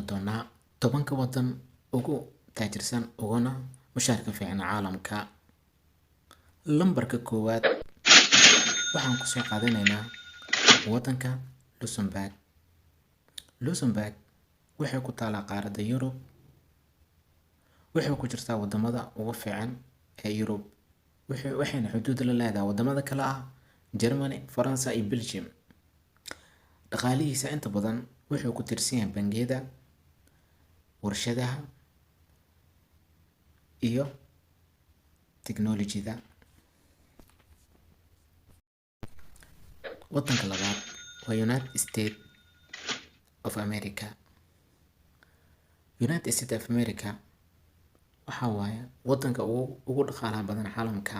doonaa 10ka waddan ugu taajirsan uguna mushaharka fiican caalamka. Lambarka koowaad waxaan kusoo qaadanaynaa waddanka Luxembourg. Luxembourg waxay ku taalaa qaaradda Yurub, waxay ku jirtaa wadamada ugu fiican ee Yurub, waxayna xuduud la leedahay wadamada kale ah Germany, Faransa iyo Belgium. Dhaqaalihiisa inta badan wuxuu ku tiirsan yahay bangiyada, warshadaha iyo tiknoolajiyada. Wadanka labaad waa United States of America. United States of America waxa waaye wadanka ugu dhaqaalaha badan caalamka.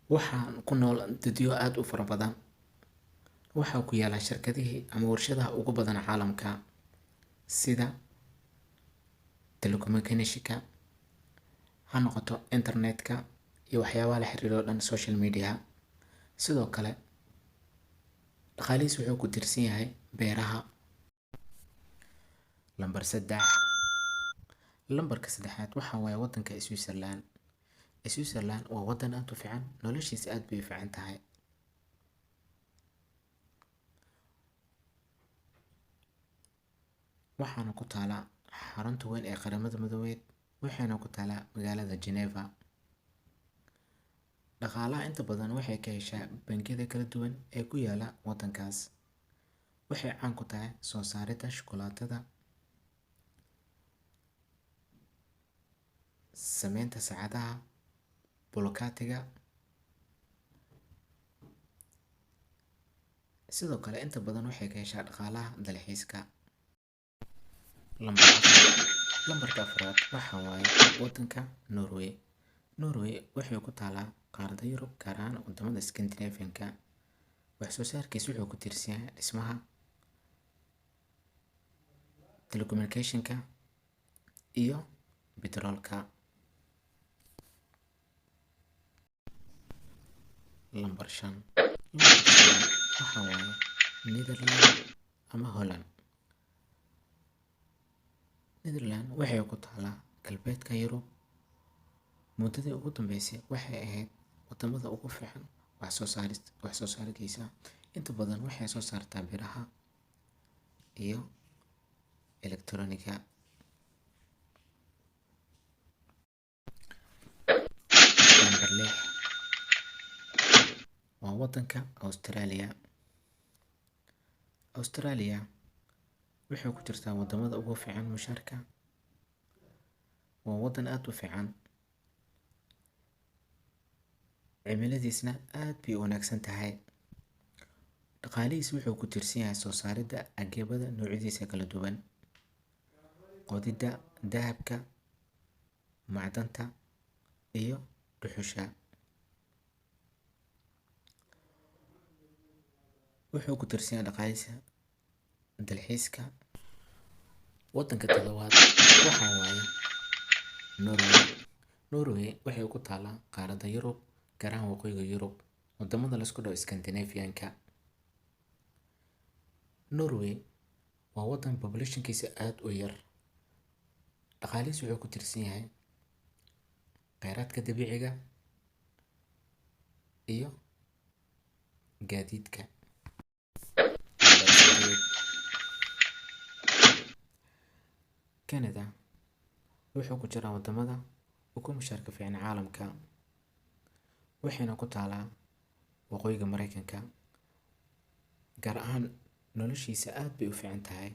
Waxaa ku nool dadyo aad u fara badan. Waxaa ku yaala shirkadihii ama warshadaha ugu badan caalamka sida telecommunication-ka, ha noqoto internet-ka iyo waxyaabaha la xiriira oo dhan social media. Sidoo kale dhaqaalihiisa wuxuu ku tiirsan yahay beeraha. Lambar 3. Lambarka saddexaad waxa waaye wadanka Switzerland. Switzerland waa wadan aad u fiican, noloshiisa aad bay u fiican tahay. Waxaana ku taala xarunta weyn ee Qaramada Midoobay, waxayna ku taalaa magaalada Geneva. Dhaqaalaha inta badan waxay ka heshaa bangiyada kala duwan ee ku yaala wadankaas. Waxay caan ku tahay soo saaridda shukulaatada, sameynta saacadaha, bulukaatiga. Sidoo kale inta badan waxay ka heshaa dhaqaalaha dalxiiska. Lambarka afraad waxa waaye wadanka Norway. Norway waxay ku taalaa qaaradda Yurub, gaar ahaan wadamada Scandinavian-ka. Wax soo saarkiisa wuxuu ku tiirsan yahay dhismaha, telecommunication-ka iyo petroolka. Lambar 5. Lambarka shanaad waxa waaye Netherland ama Holland. Netherland waxay ku taalaa galbeedka Yurub. Muddadii ugu dambeysay waxay ahayd wadamada ugu fiican wax soo saarkiisa. Inta badan waxay soo saartaa biraha iyo elektarooniga. Lambar 6 waa wadanka Australia. Australia waxay ku jirtaa wadamada ugu fiican mushaharka. Waa wadan aad u fiican, cimiladiisna aad bay u wanaagsan tahay. Dhaqaalihiisa wuxuu ku tiirsan yahay soo saaridda agabyada noocyadiisa kala duwan, qodidda dahabka, macdanta iyo dhuxusha. Wuxuu ku tiirsan yahay dhaqaalihiisa dalxiiska. Wadanka toddobaad waxa waaye Norway. Norway waxay ku taalaa qaaradda Yurub, gaar ahaan waqooyiga Yurub, wadamada la isku dhaho Scandinavian-ka. Norway waa wadan population-kiisa aad u yar. Dhaqaalihiisa wuxuu ku tiirsan yahay kheyraadka dabiiciga iyo gaadiidka. Canada wuxuu ku jiraa wadamada ugu mushaharka fiican caalamka, waxayna ku taalaa waqooyiga Mareykanka. Gaar ahaan noloshiisa aad bay u fiican tahay.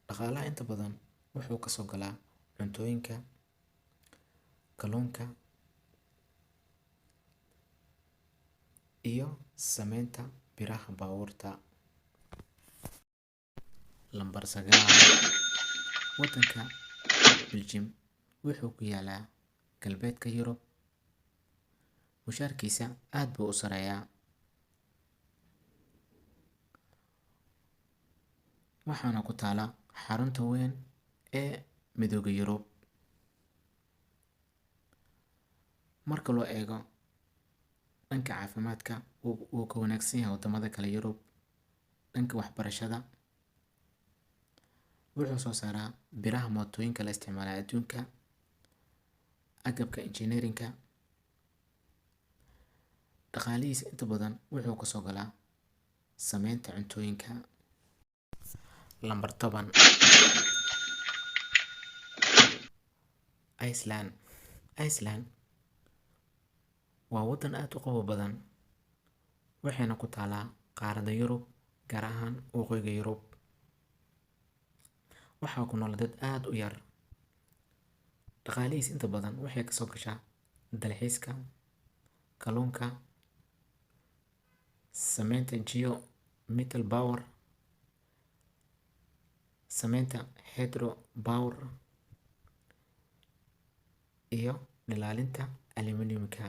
Dhaqaalaha inta badan wuxuu kasoo galaa cuntooyinka, kalluunka iyo sameynta biraha baabuurta. Lambar 9. Wadanka Belgium wuxuu ku yaalaa galbeedka Yurub. Mushaharkiisa aad buu u sareeyaa. Waxaana ku taala xarunta weyn ee Midowga Yurub. Marka loo eego dhanka caafimaadka, wuu ka wanaagsan yahay wadamada kale Yurub. Dhanka waxbarashada Wuxuu soo saaraa biraha mootooyinka la isticmaala adduunka, agabka engineering-ka. Dhaqaalihiisa inta badan wuxuu kasoo galaa sameynta cuntooyinka. Lambar 10, Iceland. Iceland waa waddan aad u qabow badan, waxayna ku taalaa qaaradda Yurub, gaar ahaan waqooyiga Yurub. Waxaa ku nool dad aad u yar. Dhaqaalihiisa inta badan waxay kasoo gashaa dalxiiska, kalluunka, sameynta geothermal power, sameynta hydro power iyo dhalaalinta aluminium-ka.